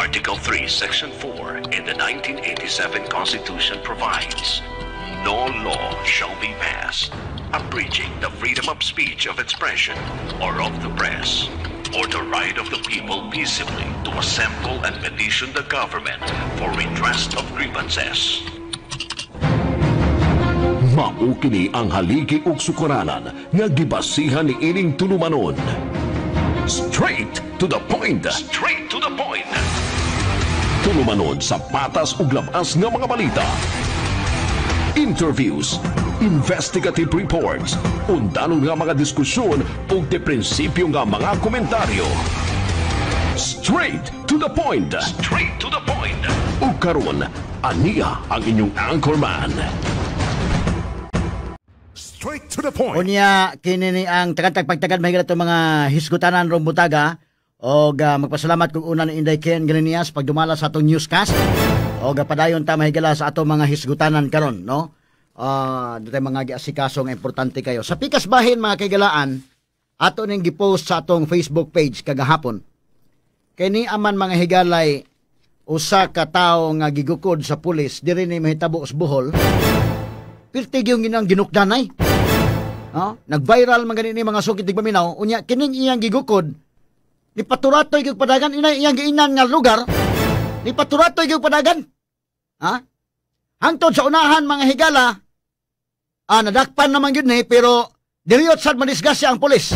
Article 3, Section 4 in the 1987 Constitution provides, "No law shall be passed abridging the freedom of speech, of expression, or of the press, or the right of the people peaceably to assemble and petition the government for redress of grievances." Mao kini ang haligi ug sukaranan nga gibasihan ni ining tulumanon. Straight to the point. Straight to the point. Tulumanon sa patas ug labas nga mga balita. Interviews, investigative reports, undanon nga mga diskusyon ug de prinsipyo nga mga komentaryo. Straight to the point. Straight to the point. Ug karon, ania ang inyong anchorman. Straight to the point. Unya kini ni ang tagantag pagtagad mahigala itong mga hisgutanan rong butaga og magpasalamat kung una ni Inday Ken Ganinias pagdumala sa atong newscast og padayon ta mahigala sa atong mga hisgutanan karon, no? Dito mga giasikaso nga importante kayo. Sa pikas bahin, mga kaigalaan, ato ning gipost sa atong Facebook page kagahapon. Kay ni aman, mga higalay, usa ka tawo nga gigukod sa pulis diri ni mahitabo sa Bohol. Pirti yung ginang ginukdanay. No? Nag-viral man gani ni, mga sukit tigpaminaw, unya kining iyang gigukod ni paturatoy gyud padagan ina iyang giinan nga lugar, ni paturatoy gyud padagan. Ha? Hangtod sa unahan, mga higala, nadakpan naman gyud ni, pero diriyot sad madisgrasya ang pulis.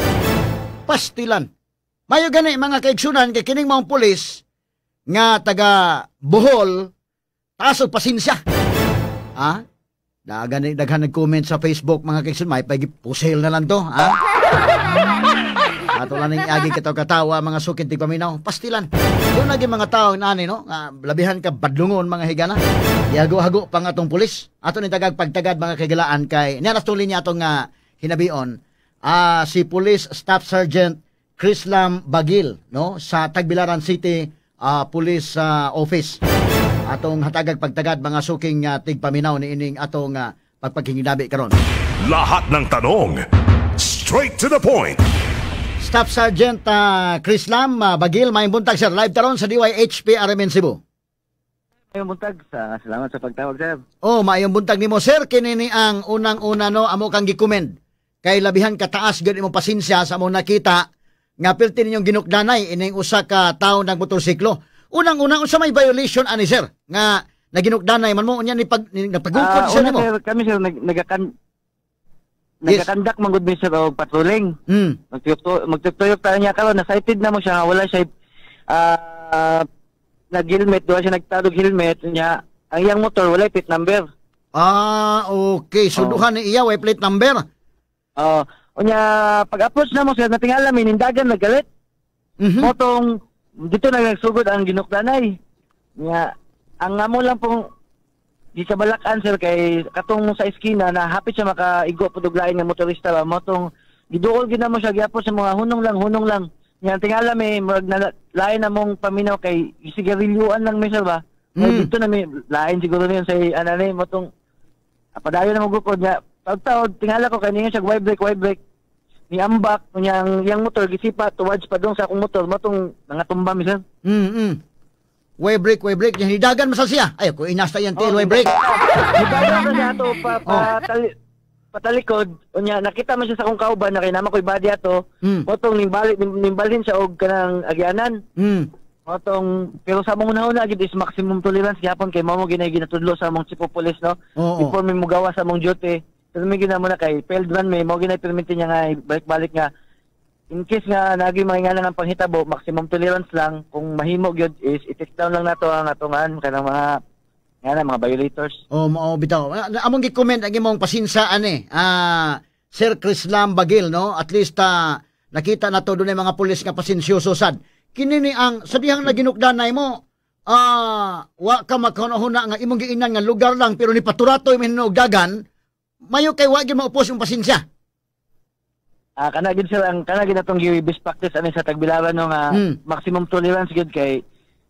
Pastilan. Mayo gani, mga kaigsunan, kay kining maong pulis nga taga Bohol, taas og pasensya. Ha? Dagan daghan nag-comment sa Facebook, mga kaigsoon, may pag pusil na lang to, ha? Ato lang ning agi kataw-katawa, mga sukin tigpaminaw. Pastilan. Doon naging mga tao nani, no? Nga, labihan ka badlungon, mga higala. Gihago-hago pa nga atong pulis. Ato ni tagag pagtagad, mga kaigalaan, kay niya nastuli niya atong hinabion. Si Police Staff Sergeant Chris Lam Bagil, no, sa Tagbilaran City Police Office. Atong hatagag pagtagad, mga suking tigpaminaw, ni ining atong pagpaghinginabi karon. Lahat ng tanong, straight to the point. Staff Sergeant Chris Lam Bagil, maayong buntag, sir. Live taron sa DYHP RMN Cebu. Maayong buntag. Salamat sa pagtawag, sir. Oh, maayong buntag nimo, sir. Kini ni ang unang-una, no, amo kang gi-commend. Kay labihan kataas gyud imong pasensya sa among nakita nga pilti ninyong ginukdanay ining usa ka tawo ng motorsiklo. Unang-una, unsa may violation ani, sir, nga naginukdanay man mo unya ni pag ni, napagukod sir Una, nimo? Sir, kami, sir, nagakandak man gud mi, sir, og patrolling. Magtuyok tayo niya karon, na-sighted na mo siya nga wala siya nag-helmet, duha siya nagtadog helmet niya. Ang iyang motor wala plate number. Ah, okay. So Oh. duha ni iya way plate number. Oh, unya pag-approach na mo, sir, natingala mi nindagan nagalit. Motong dito na nagsugod ang ginukdanay. Nya ang amo lang pong di sa balakan, sir, kay katong sa eskina na hapit siya makaigo pud og lain nga motorista ba, motong giduol gid namo siya gyapon sa mga hunong lang, hunong lang. Nya tingala mi murag na lain na mong paminaw kay sigarilyuan lang mi, sir, ba. Dito na mi lain siguro niyon sa ana ni motong padayon na magukod niya. Pagtaod tingala ko kay niya siya wide brake, wide brake ni ambak unya ang iyang motor gisipa towards padung sa akong motor, motong nangatumba mi, sir. Way brake, way brake. Hidagan man sa siya. Ay, kung inasta yan, tail, way brake. Hidagan na siya ato pa patalikod unya nakita man siya sa akong kauban na kay nama ko'y body ato. Motong ning nimbalhin siya og kanang agyanan. Motong pero sa among una gid is maximum tolerance gyapon kay mao mo ginay ginatudlo sa among chief of police, no? Oo. Before mi mugawa sa among duty. Pero mi ginamo na kay failed man may mao ginay permit niya nga balik-balik nga in case nga nagi mga nga ang panghitabo, maximum tolerance lang. Kung mahimo gyud is i-take down lang nato ang atongan kanang mga nga na mga violators. Oh, mao bitaw. Among gi-comment ang imong pasinsa ani. Sir Chris Lam Bagil, no? At least nakita na to doon mga pulis nga pasensyoso sad. Kini ni ang sa dihang naginukdanay mo, wa ka maghuna nga imong giinan nga lugar lang pero ni paturatoy mi dagan, mayo kay wa gyud maupos yung pasensya. Kana gid, sir, ang kana gid atong gi best practice ani sa Tagbilaran, no, nga maximum tolerance gid kay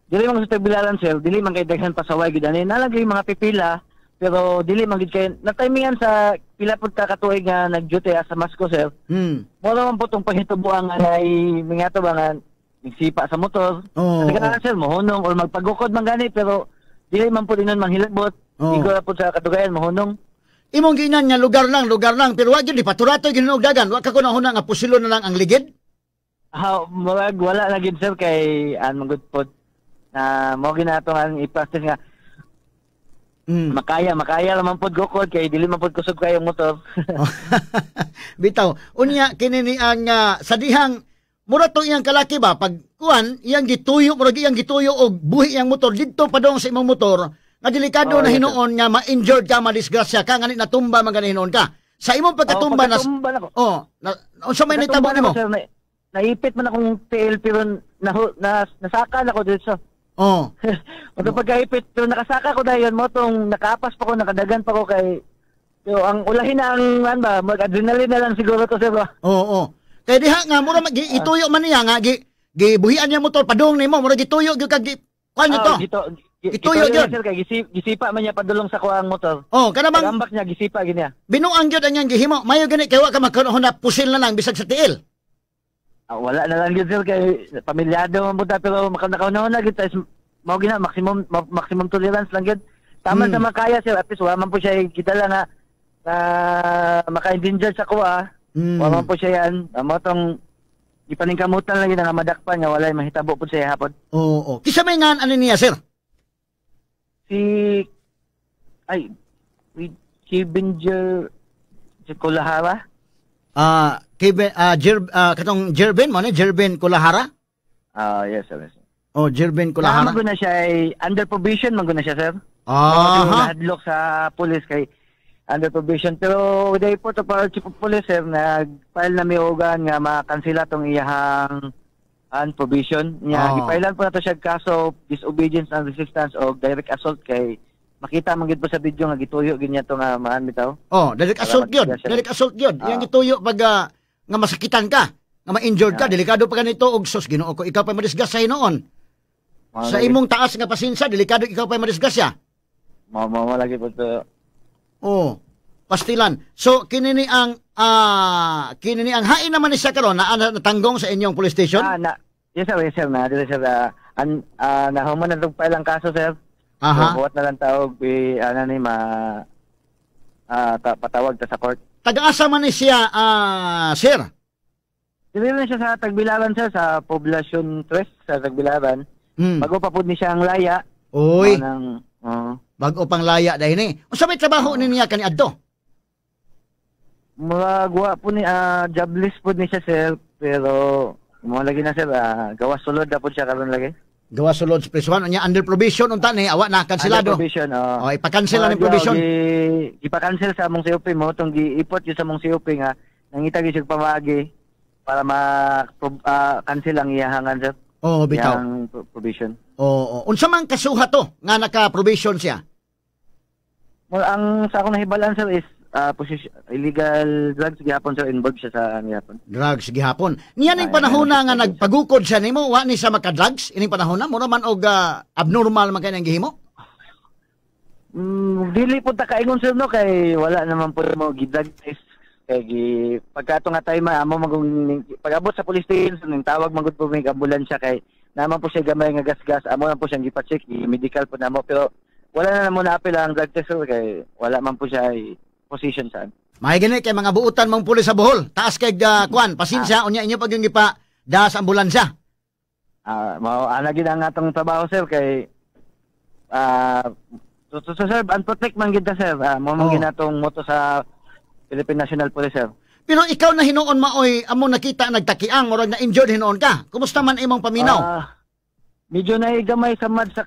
dili man sa Tagbilaran, sir, dili man kay daghan pasaway gid ani, nalagay mga pipila pero dili man gid kay na-timingan sa pila pud ka katuig nga nag-duty sa Masko, sir. Mo man po tong panghitabo ang nay mingato ba nga Nagsipa sa motor. Oo, Kasi kana, sir, mohunong or magpagukod man gani, pero dili man po dinon manghilabot. Igo po sa kadugayan mohunong. Imong giinan nga lugar lang, lugar lang, pero wa gyud ipaturatoy gyud og dagan. Wa ka kuno huna nga pusilo na lang ang ligid. Ha, murag wala na gid, sir, kay an man gud pod na mo ginato ang i-practice nga makaya makaya ra man pod gukod kay dili man pod kusog kayo motor. Bitaw. Unya kini ni ang sa dihang mura to iyang kalaki ba, pag kuan iyang gituyo, murag iyang gituyo og buhi iyang motor didto padong sa imong motor nga delikado na yes, sir. Hinuon nga ma-injured ka, madisgrasya ka, ngani natumba man gani hinuon ka. Sa imong pagkatumba Oh, na pagkatumba nako. Oh, na, unsa may nahitabo Pagkatumba nako, nimo? sir, naipit man akong tiil pero na, nasaka na ko dito. Mo pagkaipit pero nakasaka ko dayon mo tong nakapas pa ko, nakadagan pa ko kay pero ang ulahin na ang ano ba, mag-adrenaline na lang siguro to, sir, ba. Oo. Kay diha nga mura ituyo man niya nga gi gibuhian niya motor padung nimo, mura gituyo gyud kag gi kuan Ah, to. Gituyo Gituyo gyud. sir, kay gisipa man niya padulong sa kuang motor. Oh, kana bang Pag-ambak niya, gisipa gid niya. Binuang gyud ang iyang gihimo. Mayo gani kay wa ka magkaroon na pusil na lang bisag sa tiil. Ah, wala na lang gyud, sir, kay pamilyado man pud ta, pero maka na gyud ta is mao gina maximum maximum tolerance lang gyud. Tama sa makaya, sir, at least wa man po siya gidala nga na maka-endanger sa kuha. Wa man po siya yan. Mao tong gipaningkamutan lang gyud nga madakpan nga walay mahitabo pud siya hapon. Oo. Kisa may ngan ano niya, sir? Si ay wait, Kevin Jer si Kulahara? Ah, Kevin katong Jervin mo ni Jervin Kulahara? Ah, yes sir. Yes, sir. Oh, Jervin Kulahara. Kulahara. Na siya ay under probation man gud na siya, sir. Nahadlok sa police kay under probation. Pero with the report of our chief of police, sir, nag-file na mi ogan nga makansela tong iyahang an probation niya. Gipailan po nato siya kaso disobedience and resistance o direct assault kay makita man gid po sa video nga gituyo gid niya to nga maan bitaw. Oh, direct Para assault gyud. magsiya siya. Direct assault gyud. Iyang gituyo pag nga masakitan ka, nga ma-injured ka, delikado pa ganito og sus, Ginoo ko, ikaw pa madisgrasya hinuon. Mao Sa lagi. imong taas nga pasensya, delikado ikaw pa madisgrasya. Mao mao mao lagi po to. Oh, pastilan. So kini ni ang hain naman ni siya karon na natanggong sa inyong police station. Ah, na yes sir, yes sir, na dili sir, nahuman na tong file ang kaso, sir. So, buhat na lang tawag bi ana ni ma patawag ta sa court. Taga-asa man ni siya, sir? Dili lang siya sa Tagbilaran, sir, sa Poblacion 3 sa Tagbilaran. Bago pa pud ni siya ang laya. Uy, Mao nang oo. Bago pang laya dahil ni. Unsa may trabaho ni niya kani adto? Murag wa po ni jobless po ni siya, sir, pero mo lagi na, sir, gawas sulod na po siya karon lagi. Gawa sulod sa prisuhan unya under probation unta ni awa na kanselado. Under probation, oh. Oh, ipa-cancel na ni probation. Gi, gipa-cancel sa among COP mo tong giipot yun sa among COP nga nangita gyud siya pamaagi para ma cancel ang iyahangan, sir. Oh, bitaw. Iyang probation. Oo. Unsa man kasuha to nga naka-probation siya? Well, ang sa akong nahibalan, sir, is position, illegal drugs gihapon, sir, involved siya sa gihapon. Drugs gihapon. Niya ning Ay, panahon na ay, nga ay, nagpagukod siya nimo, wa ni siya maka-drugs ining panahon na, mura man og abnormal man kay nang gihimo. Dili po ta kaingon, sir, no, kay wala naman po mo gi-drug test kay gi pagkato nga time amo magong pag-abot sa police station ning tawag man gud po may ambulansya kay naman po siya gamay nga gasgas, amo man po siyang gipa-check, gi-medical po namo, pero wala na namo naapil ang drug test, sir, kay wala man po siya ay position saan. May gani kay mga buutan mong pulis sa Bohol. Taas kay kuan, pasensya unya inyo pag yung gipa da sa ambulansya. Ah, mao ana gid ang atong trabaho, sir, kay to serve and protect man gid ta, sir. Mo man gid atong motto sa Philippine National Police, sir. Pero ikaw na hinuon maoy amo nakita nagtakiang, murag na injured hinuon ka. Kumusta man imong paminaw? Ah, medyo naigamay sa mad sa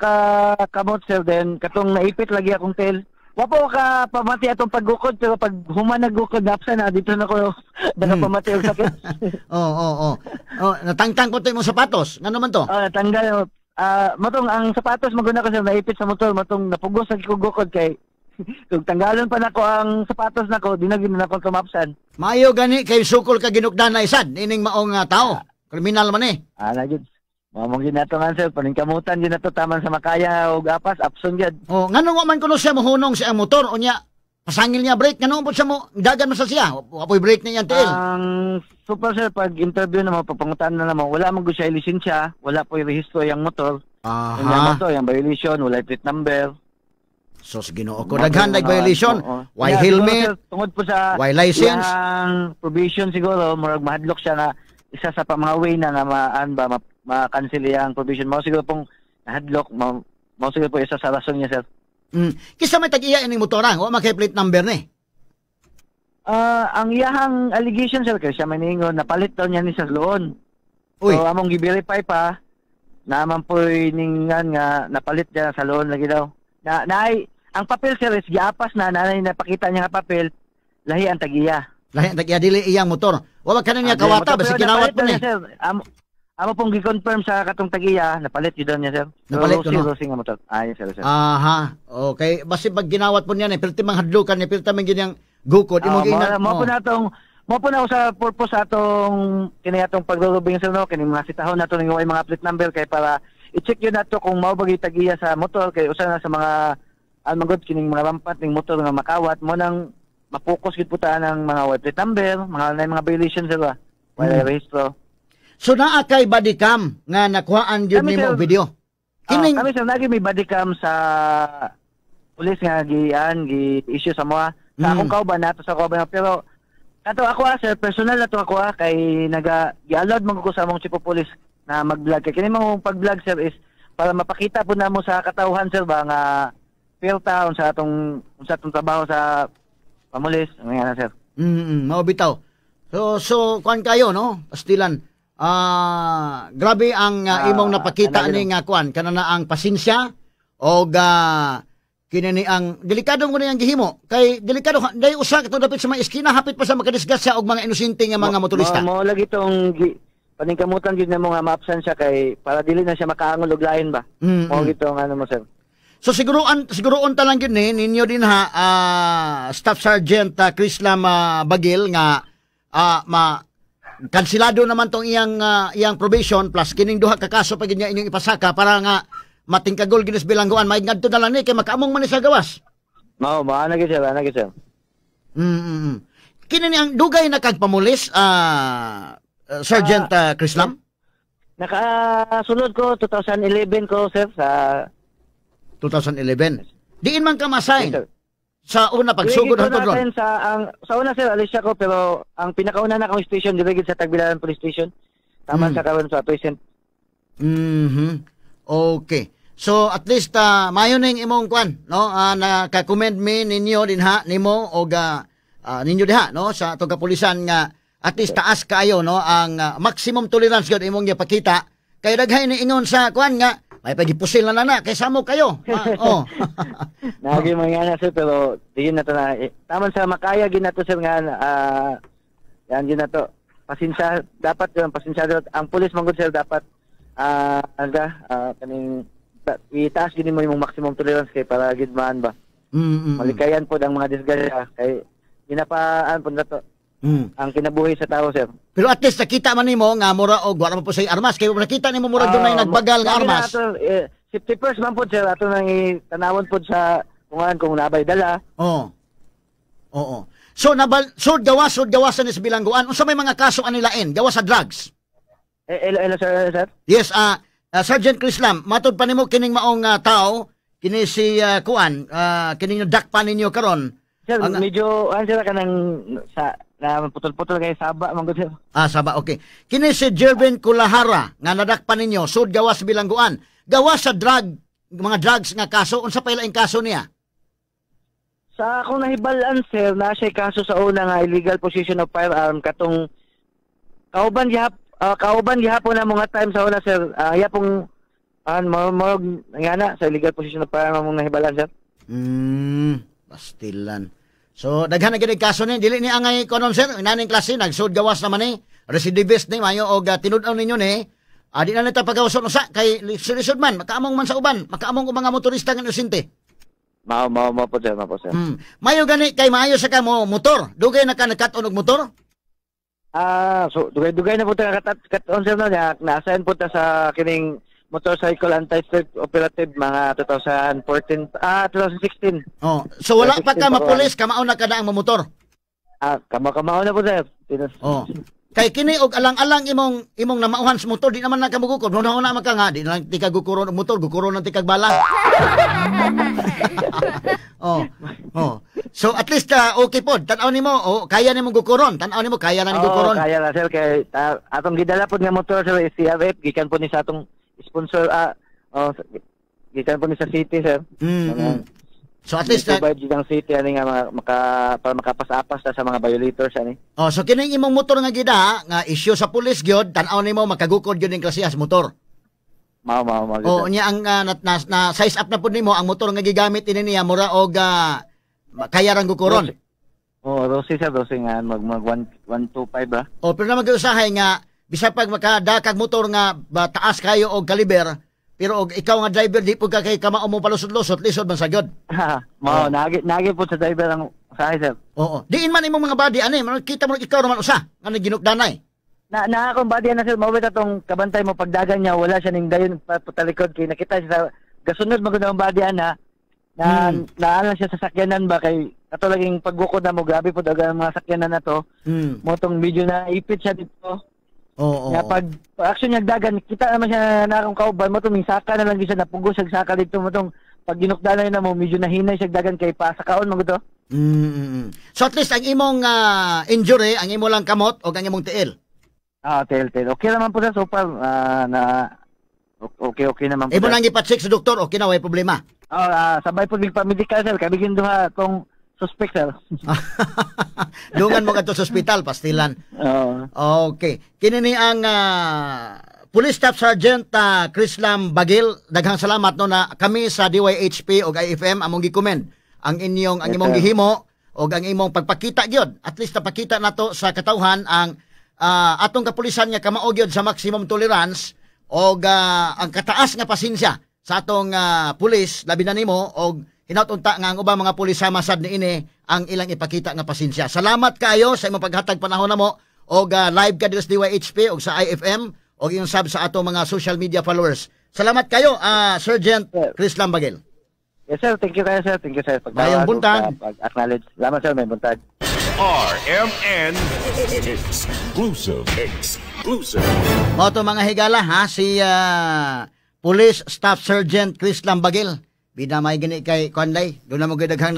kamot, sir, then katong naipit lagi akong tail. Wa pa ka pamati atong paggukod, pero pag human nagukod napsa na dito na ko nakapamati og sakit. Oo. Oh, natangtang ko to imong sapatos. Ngano man to? Oh, natanggal. Ah, matong ang sapatos maguna ko, sir, naipit sa motor, matong napugos sa gukod kay kung tanggalon pa nako ang sapatos nako, di na gid na ako tumapsan. Maayo gani kay sukol ka ginukdan na isad ining maong tao. Kriminal man eh. Ah, na gid. Mao mong ginato nga, sir, paningkamutan gid nato taman sa makaya og apas apson gid. Oh, ngano wa man kuno siya mohunong sa ang motor unya Pasangil niya brake ngano po siya mo dagan man sa siya. Wa po'y brake niya tiil. Ang super sir, pag interview na mo, papangutan na mo, wala man gud siya lisensya, wala po rehistro yung motor. Yung motor, yung violation, wala plate number. Sos, Ginoo ko, daghan nag violation. Oo. Why Kaya helmet? siguro, sir, tungod po sa Why license? Yang probation siguro, murag mahadlok siya nga isa sa pa mga way na nga maan ba ma-cancel iyang probation. Mao siguro pong nahadlok, mao siguro po isa sa rason niya, sir. Kisa may tag-iya ining motora, wa man kay plate number ni. Ah, ang iyahang allegation, sir, kay siya may niingon napalit daw niya ni sa loon. Uy. So among gi-verify pa naman po'y ningan nga napalit niya sa loon lagi daw. Na naay ang papel, sir, is giapas na nanay napakita niya nga papel, lahi ang tag-iya. Lahi ang tag-iya, dili iyang motor. Wa ba kanin niya Ah, kawata dili, basi pero kinawat napalit po daw ni. niya, sir. Amo pong gi-confirm sa katong tag-iya, napalit yun daw niya, sir. Napalit Rosy, ko, no? Rosy nga motor. Ah, yes, sir, sir. Aha. Okay, basi pag ginawat po niya ni pirti mang hadlukan ni pirti man ginyang gukod imong Ah, giingnan. mo po na tong mo po na ako sa purpose sa atong kini atong paglulubing, sir, no, kini mga sitahon nato ning way mga plate number kay para i-check yun nato kung mao ba gyud tag-iya sa motor, kay usa na sa mga ano man gud kining mga rampat ning motor nga makawat mo nang mapokus gyud po ta ng mga way plate number, mga na mga violations, sir, ba wala rehistro. So naa kay body cam nga nakuhaan gyud Kami, nimo sir. og video. Kining Kining kami, sir, nagi may body cam sa pulis nga gi gi issue sa mga sa akong kauban nato sa kauban, pero kato ako ah, sir, personal na to ako ah, kay naga gi-allowed man ko sa among chief of police na mag-vlog, kay kini mga pag-vlog, sir, is para mapakita po namo sa katawhan, sir, ba nga fair ta unsa atong trabaho sa pamulis nga na, sir. Mao bitaw. So kuan kayo, no? Pastilan. Ah, grabe ang imong napakita ano ni nga kuan kana na ang pasensya og kini ni ang delikado mo ni ang gihimo kay delikado day usa kato dapit sa mga eskina, hapit pa sa makadisgrasya og mga inosente nga mga motorista. Mo lagi tong paningkamutan gyud namo nga ma-absent siya kay para dili na siya makaangol og lain ba. Mo gitong ano mo, sir. So siguroon ta lang gyud ni ninyo din ha, Staff Sergeant Chris Lam Bagil, nga ma kansilado naman tong iyang probation plus kining duha ka kaso pa gyud niya inyong ipasaka para nga matingkagol gyud sa bilangguan, maig ngadto na lang ni kay makaamong man ni sa gawas. Mao mao ana gyud, sir, ana gyud, sir. Kini ni ang dugay na kag pamulis, Sergeant Chris Lam? Nakasulod ko 2011 ko, sir, sa 2011. Diin man ka ma-assign Yes, sir. sa una pagsugod Dili hantod ko ron? na-assign sa ang sa una, sir, alis siya ko, pero ang pinakauna na akong station dili gid sa Tagbilaran Police Station. Tama sa karon sa present. Okay. So at least mayo ning imong kwan, no? Naka-commend mi ninyo dinha nimo og ninyo diha, no, sa atong kapulisan nga at least taas kaayo, no, ang maximum tolerance gyud imong gipakita kay daghay ni ingon sa kwan nga may pagipusil na na kay samo kayo. Oh. Nagi mga na, sir, pero di na to na eh, taman sa makaya gid na to, sir, nga yan gid na to. Pasensya dapat yun, pasensya ang pulis man gud, sir, dapat anga kaning itaas gid mo imong maximum tolerance kay para gid maan ba. Malikayan pod ang mga disgrasya kay ginapaan pod na to ang kinabuhi sa tao, sir. Pero at least nakita man nimo nga mura og wala man po say armas kay nakita nimo murag dunay nagbagal nga Lagi na armas. ato, eh, safety first man pod, sir, ato nang itanawon pod sa kungan kung nabay dala. Oo. Oo. So nabal sud gawas ni sa bilangguan. Unsa may mga kaso anilain? Gawas sa drugs? Eh, elo, elo, sir, sir. Yes, Sergeant Chris Lam, matud pa nimo kining maong tao, kini si kuan, kining dakpa ninyo karon? Sir, medyo ano sila kanang sa na putol-putol kay saba man gud, sir. Ah, saba, okay. Kini si Jervin Kulahara nga nadakpa ninyo, sud gawas sa bilangguan. Gawas sa drug, mga drugs nga kaso, unsa pa ilaing kaso niya? Sa akong nahibal-an, sir, na siya kaso sa una nga illegal possession of firearm katong kauban gihapon na mga time sa una, sir. Yapong an mo mo nga na sa illegal possession of firearm among nahibalan, sir. Pastilan. So daghan na gid kaso ni, dili ni angay konon, sir, inaning klase nagsud gawas naman ni, recidivist ni mayo og tinud-aw ninyo ni. Di na nita pagawason usa kay lisod man, makaamong man sa uban, makaamong og mga motorista nga inosente. Mao mao mao po, sir, mao po, sir. Mayo gani kay maayo sa kamo motor. Dugay na ka nagkat-on og motor? Ah, so dugay-dugay na po ta kat-on, sir, no, nya na-assign po ta sa kining motorcycle anti-theft operative mga 2014 2016. Oh, so wala pa ka 2016 mapulis, kamao na ka na ang mamotor. Ah, kamao na po sir. Oh. Kay kini og alang-alang imong namauhan sa motor, di naman na ka mugukod. Una-una man ka nga, di na lang ti ka gukuron og motor, gukuron lang ti kag bala. Oh. Oh. So at least okay pod. Tan-aw nimo, oh, kaya nimo gukuron. Tan-aw nimo kaya na ni gukuron. Oh, kaya na sir kay atong gidala pod nga motor sir is CRF gikan po ni sa atong sponsor gikan po ni sa city sir. So at least provide ang city ani nga para makapas-apas ta sa mga violators ani. Oh, so kining imong motor nga gida nga issue sa pulis gyud, tan-aw nimo makagukod gyud ning klasehas motor. Mao. Oh, niya ang na size up na pud nimo ang motor nga gigamit ini niya mura og kaya rang gukuron. Oh, Rossi sir, Rossi nga mag 125 ba. Oh, pero na mag-usahay nga bisag pag makadakag motor nga ba, taas kayo og kaliber, pero og ikaw nga driver di pud ka kay kamao mo palusot-lusot, lisod man sa gyud. Mao, nagi pud sa driver ang usahay sir. Oo. Diin man imong mga body ani, kita mo ikaw naman usa nga ginukdanay. Na akong body na sir, mao ba atong kabantay mo pagdagan niya wala siya ning dayon patalikod kay nakita siya sa gasunod man gud ang body ana na naala siya sa sakyanan ba kay ato laging paggukod na mo grabe pud ang mga sakyanan na to. Mo tong video na ipit siya dito. Oo. Nga pag action niya dagan kita naman siya na akong kauban mo tong saka na lang siya napugos sa saka dito mo tong pag ginukdanay na mo medyo nahinay siya dagan kay pasakaon man gud to. So at least ang imong injury, ang imo lang kamot o ang imong tiil. Ah, tiil. Okay naman po sir, so far na okay naman po. Imo nang ipa-check sa doktor, okay na way problema. Sabay po pa-medical sir, kabigin duha tong suspect sir. Dungan mo kadto sa ospital, pastilan. Oo. Okay. Kini ni ang Police Staff Sergeant Chris Lam Bagil, daghang salamat no na kami sa DYHP og IFM among gi-commend ang inyong ang imong gihimo og ang imong pagpakita gyud. At least napakita nato sa katawhan ang atong kapulisan nga kamao gyud sa maximum tolerance og ang kataas nga pasensya sa atong pulis labi na nimo og hinaut-unta nga ang ubang mga pulis sama sad niini ang ilang ipakita nga pasensya. Salamat kaayo sa imong paghatag panahon namo og live ka diri sa DYHP og sa IFM og iyong sub sa atong mga social media followers. Salamat kayo Sergeant Chris Lambagil. Yes sir, thank you kayo sir. Thank you sir. Mayong buntag. Pag-acknowledge. Salamat sir, may buntag. RMN Exclusive. Exclusive. Mao to mga higala ha, si Police Staff Sergeant Chris Lambagil. Bida may gani kay Kwanday. Doon na mo daghang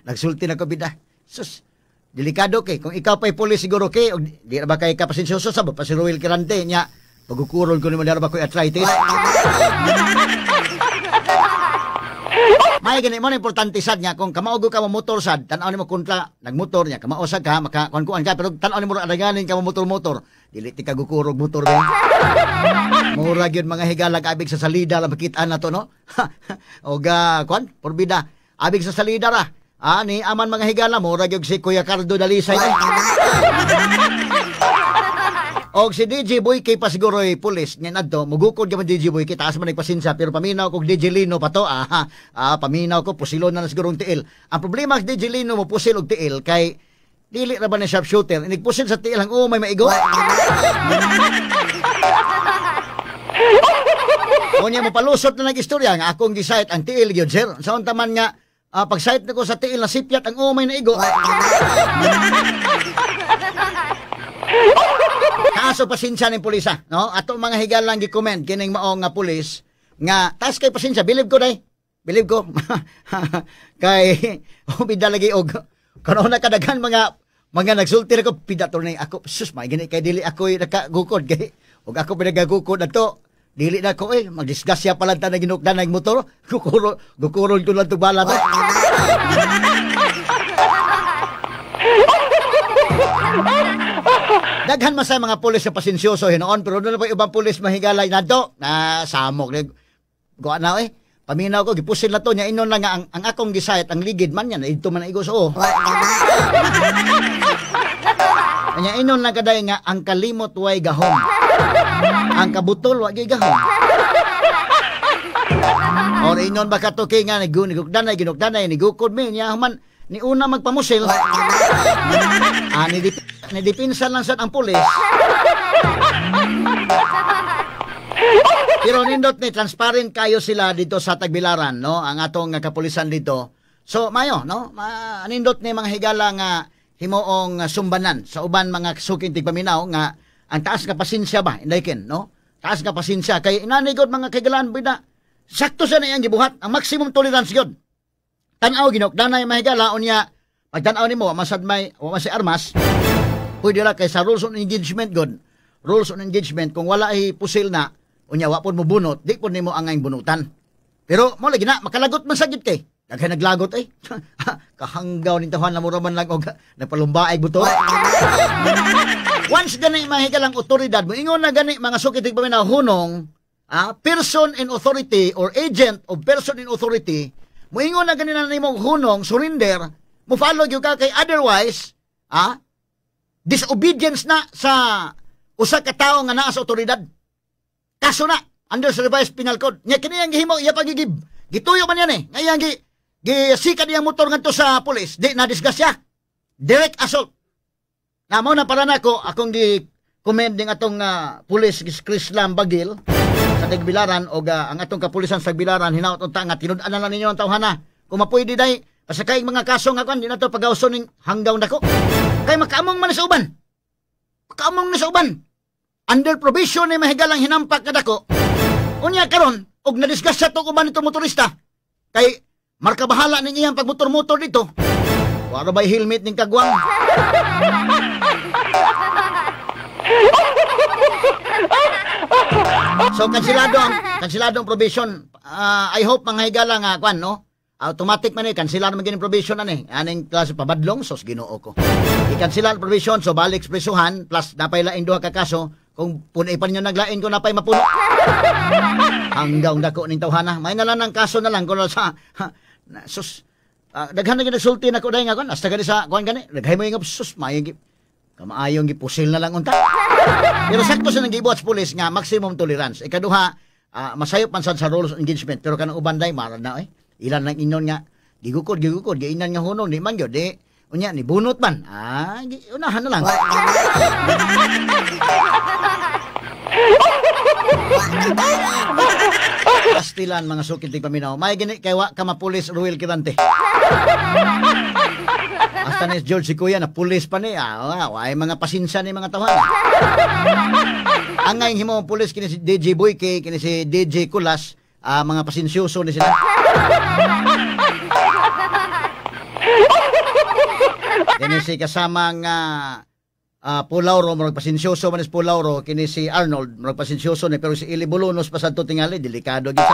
nagsulti na ko bida. Sus, delikado kay. Kung ikaw pa'y police siguro kay, og di na ba kay kapasensyoso sa pa si Ruel Kirante nya. Pagkukurol ko nimo dara ba ko'y arthritis. May gani mo na importante sad nga kung kamaogo ka motor sad, tan-aw nimo kontra nagmotor nya, kamao sad ka makakuan-kuan ka, pero tan-aw nimo adanganin ka motor-motor, dili ti ka gukurog motor ba. Mura gyud mga higalag abig sa salida ra makita na to no. Og kuan porbida abig sa salida ra. Ani aman mga higala mura gyud si Kuya Cardo Dalisay. Og si DJ Boy kay pa siguro ay pulis nya nadto mugukod ka man DJ Boy kay taas man nagpasensya pero paminaw kog DJ Lino pa to paminaw ko pusilon na siguro ang tiil. Ang problema sa DJ Lino mo pusil og tiil kay dili ra ba ni sharpshooter inigpusil sa tiil ang umay maigo. Unya mo palusot na nag-istorya nga akong gisayt ang tiil gyud sir. Sa unta man nga pag-sight nako sa tiil na sipyat ang umay na igo. Kaso pasensya ning pulisa, no? Ato mga higalang gi-comment kining mao nga pulis nga taas kay pasensya, bilib ko day. Bilib ko. Kay bida lagi og karon na kadaghan mga nagsulti ra ko pida to ni ako sus may gani kay dili ako nakagukod kay og ako pinagagukod adto dili na ko magdisgrasya pala ta na ginukdan nag motor gukuron ko lang tubala to. Daghan man sa mga pulis sa pasensyoso hinoon pero doon na pa ibang pulis mahigalay nadto na samok ni guan na paminaw ko gipusil na to nya inon lang nga ang akong gisayt ang ligid man yan idto man igo so. Nya inon lang kaday nga ang kalimot way gahom. Ang kabutol wa gyud gahom. Or inon ba kato kay nga nigukdanay ginukdanay nigukod mi nya human ni una magpamusil. Ni dipinsan lang sad ang pulis. Pero nindot ni transparent kayo sila dito sa Tagbilaran, no? Ang atong kapulisan dito. So mayo, no? Nindot ni mga higala nga himuong sumbanan sa uban mga suking tigpaminaw nga ang taas nga pasensya ba, Inday Ken, no? Taas nga pasensya kay inanigod mga kahigalaan bida. Sakto sa na iyang gibuhat ang maximum tolerance gyud. Tan-aw ginukdanay mahigala unya pagtan-aw nimo masad may wa man si armas. Pwede ra kay sa rules on engagement god. Rules on engagement kung wala ay pusil na unya wa pud mo bunot, di pud nimo angay bunutan. Pero mo lagi na makalagot man sa gyud kay. Daghan naglagot ay. Kahanggaw ning tahan na mura man lang og nagpalumbaay buto. Once gani mahigalang otoridad mo ingon na gani mga sukit paminaw hunong, person in authority or agent of person in authority, moingon na gani na nimong hunong surrender, mo follow gyud ka kay otherwise, disobedience na sa usa ka tawo nga naa sa otoridad. Kaso na under sa revised penal code. Nya kini ang gihimo iya pagigib. Gituyo man yan eh. Nga iyang gisikat niyang motor ngadto sa pulis, di na disgrasya. Direct assault. Na mo na para nako akong gi-commend ning atong pulis Chris Lam Bagil sa Tagbilaran og ang atong kapulisan sa Tagbilaran hinaot unta nga tinud-an na lang ninyo ang tawhana. Kung mapwede day pasakay mga kaso nga kwan di na to pagawson ning hanggaw nako. Kay makaamong man sa uban. Makaamong na sa uban. Under probation ni mahigalang hinampak kadako. Unya karon og nadisgrasya to uban nito motorista. Kay marka bahala ning iyang pagmotor-motor dito. Wala ba'y helmet ning kagwang? So kansilado ang probation. I hope mga higala nga kwan, no? Automatic man eh, kansilado man gini probation ani. Aning klase pabadlong sos Ginoo ko. I-cancel ang probation so balik presuhan plus napay laing duha ka kaso kung punay pa ninyo naglain ko napay mapuno. Hanggang dako ning tawhana. May na lang ng kaso na lang kuno sa na, sus daghan na ginagsulti na ko dahil nga kwan hasta gani sa kwan gani daghay mo yung sus maayong kamaayong gipusil na lang unta. Pero sakto sa nang gibuhat sa pulis nga maximum tolerance. Ikaduha, masayop man sad sa rules of engagement pero kanang uban day mara na eh. Ilan lang ingon nga gigukod giinan nga hunong di man gyud di unya ni bunot man. Unahan na lang. Pastilan mga sukit di paminaw. May gini kay wa ka mapulis Ruel Kirante. Hasta ni George si Kuya na pulis pa ni. Ay mga pasinsa ni mga tawhan. Ang ngayon himo pulis kini si DJ Boyke, kini si DJ Kulas, mga pasinsyoso ni sila. Kini si kasamang Pulauro, murag pasinsyoso man is Pulauro, kini si Arnold, murag pasinsyoso ni, pero si Ili Bolonos pa sadto tingali, delikado gyud.